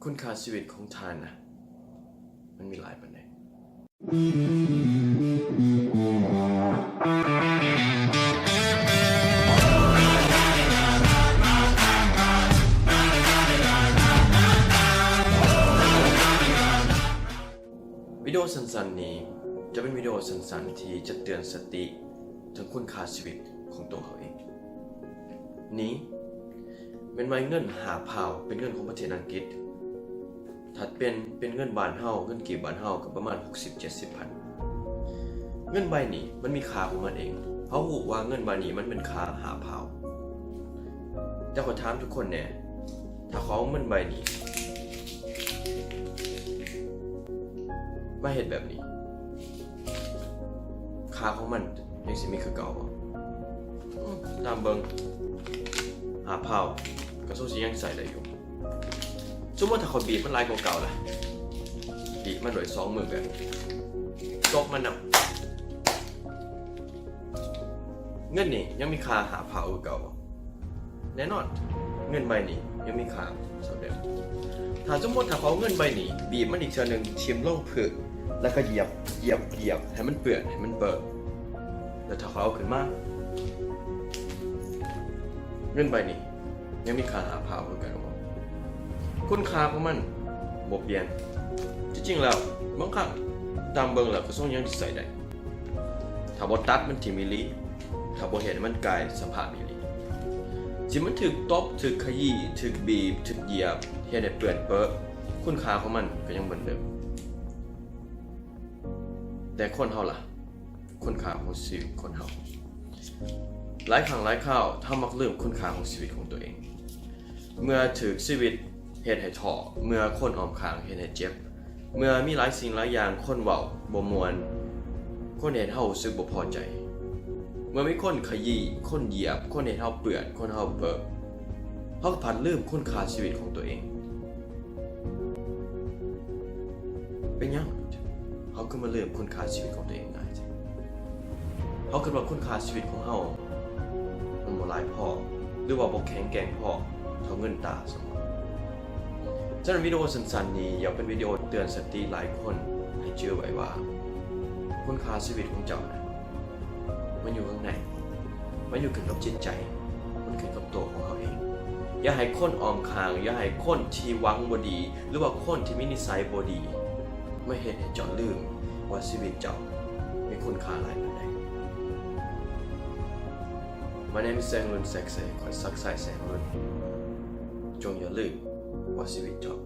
ຄຸນຄ່າຊີວິດຂອງທ່ານນະ ມັນມີຫຼາຍປານໃດ? ວິດີໂອສັ້ນໆນີ້ ຈະເປັນວິດີໂອສັ້ນໆທີ່ຈະເຕືອນສະຕິເຖິງຄຸນຄ່າຊີວິດຂອງຕົວເຮົາເອງ. ນີ້ແມ່ນວ່າເງິນຫ້າພາວ ເປັນເງິນຂອງປະເທດອັງກິດ, ຖ້າເປັນ ເປັນເງິນບ້ານເຮົາ ເງິນກີບບ້ານເຮົາ ກໍປະມານຫົກສິບເຈັດສິບພັນ. ເງິນໃບນີ້ມັນມີຄ່າຂອງມັນເອງ. ເຮົາຮູ້ວ່າເງິນໃບນີ້ມັນເປັນຄ່າຫ້າພາວ. ແຕ່ຂ້ອຍຖາມທຸກຄົນແດ່, ຖ້າເຂົາເອົາເງິນໃບນີ້ມາເຮັດແບບນີ້, ຄ່າຂອງມັນຍັງຊິມີຄືເກົ່າບໍ່? ອືມ ຕາມເບິ່ງ ຫ້າພາວ ກໍສົງໄສຍັງໃຊ້ໄດ້ຢູ່. ສົມມຸດຖ້າຂ້ອຍບີບມັນຫຼາຍກວ່າເກົ່າລະ, ບີບມັນດ້ວຍສອງມືແບບນີ້ ຕົບມັນນຳ, ເງິນນີ້ຍັງມີຄ່າຫ້າພາວຄືເກົ່າບໍ່? ແນ່ນອນ ເງິນໃບນີ້ຍັງມີຄ່າສ່ຳເດີມ. ຖ້າສົມມຸດ ຖ້າເຂົາເອົາເງິນໃບນີ້ບີບມັນອີກເທື່ອໜຶ່ງ ຖິ້ມລົງພື້ນ ແລ້ວກໍຢຽບ ຢຽບ ຢຽບໃຫ້ມັນເປື້ອນ ໃຫ້ມັນເປິ້ນ ແລ້ວຖ້າເຂົາເອົາຂຶ້ນມາ ເງິນໃບນີ້ຍັງມີຄ່າຫ້າພາວຄືເກົ່າບໍ່? ຄຸນຄ່າຂອງມັນບໍ່ປ່ຽນ. ທີ່ຈິງແລ້ວ ບາງຄັ້ງຕາມເບິ່ງແລ້ວກໍຊົງຍັງຊິໃຊ້ໄດ້ ຖ້າບໍ່ຕັດມັນຖິ້ມອີ່ຫຼີ, ຖ້າບໍ່ເຮັດໃຫ້ມັນກາຍສະພາບອີ່ຫຼີ, ທີ່ມັນຖືກຕົບ, ຖືກຂະຢີ້, ຖືກບີບ, ຖືກຢຽບ, ເຮັດໃຫ້ເປື້ອນເປິ້ນ, ຄຸນຄ່າຂອງມັນກໍຍັງເໝືອນເດີມ. ແຕ່ຄົນເຮົາລະ? ຄຸນຄ່າຂອງຊີວິດຄົນເຮົາ. ຫຼາຍຄັ້ງຫຼາຍຄາວ ເຮົາມັກລືມຄຸນຄ່າຂອງຊີວິດຂອງຕົວເອງ. ເມື່ອຖືກຊີວິດເຮັດໃຫ້ທໍ້, ເມື່ອຄົນອ້ອມຂ້າງເຮັດໃຫ້ເຈັບ, ເມື່ອມີຫຼາຍສິ່ງຫຼາຍຢ່າງ ຄົນເວົ້າບໍ່ມ່ວນ, ຄົນເຮັດເຮົາຮູ້ສຶກບໍ່ພໍໃຈ, ເມື່ອມີຄົນຂະຢີ້, ຄົນຢຽບ, ຄົນເຮັດເຮົາເປື້ອນ, ຄົນເຮົາເປິ້ນ, ເຮົາກໍພັດລືມຄຸນຄ່າຊີວິດຂອງຕົວເອງ. ເປັນຫຍັງເຮົາຄືມາລືມຄຸນຄ່າຊີວິດຂອງຕົວເອງງ່າຍແທ້? ເຮົາຄິດວ່າຄຸນຄ່າຊີວິດຂອງເຮົາມັນບໍ່ຫຼາຍພໍ ຫຼືວ່າບໍ່ແຂງແກ່ງພໍເທົ່າເງິນຕາຊັ້ນ. ສຳລັບວິດີໂອສັ້ນໆນີ້ ຢາກເປັນວິດີໂອເຕືອນສະຕິຫຼາຍຄົນໃຫ້ຈື່ໄວ້ວ່າ ຄຸນຄ່າຊີວິດຂອງເຈົ້ານັ້ນ ມັນຢູ່ຂ້າງໃນ, ມັນຢູ່ຂຶ້ນກັບຈິດໃຈ, ມັນຂຶ້ນກັບໂຕຂອງເຮົາເອງ. ຢ່າໃຫ້ຄົນອ້ອມຂ້າງ, ຢ່າໃຫ້ຄົນທີ່ຫວັງບໍ່ດີ ຫຼືວ່າຄົນທີ່ມີນິໄສບໍ່ດີ ມາເຮັດໃຫ້ເຈົ້າລືມວ່າຊີວິດເຈົ້າມີຄຸນຄ່າຫຼາຍປານໃດ. My name is ແສງລຸນ ແຊັກເຊ, ຂ້ອຍສັກໄຊ ແສງລຸນ. ຈົ່ງຢ່າລືມວ່າຊີວິດເຈົ້າ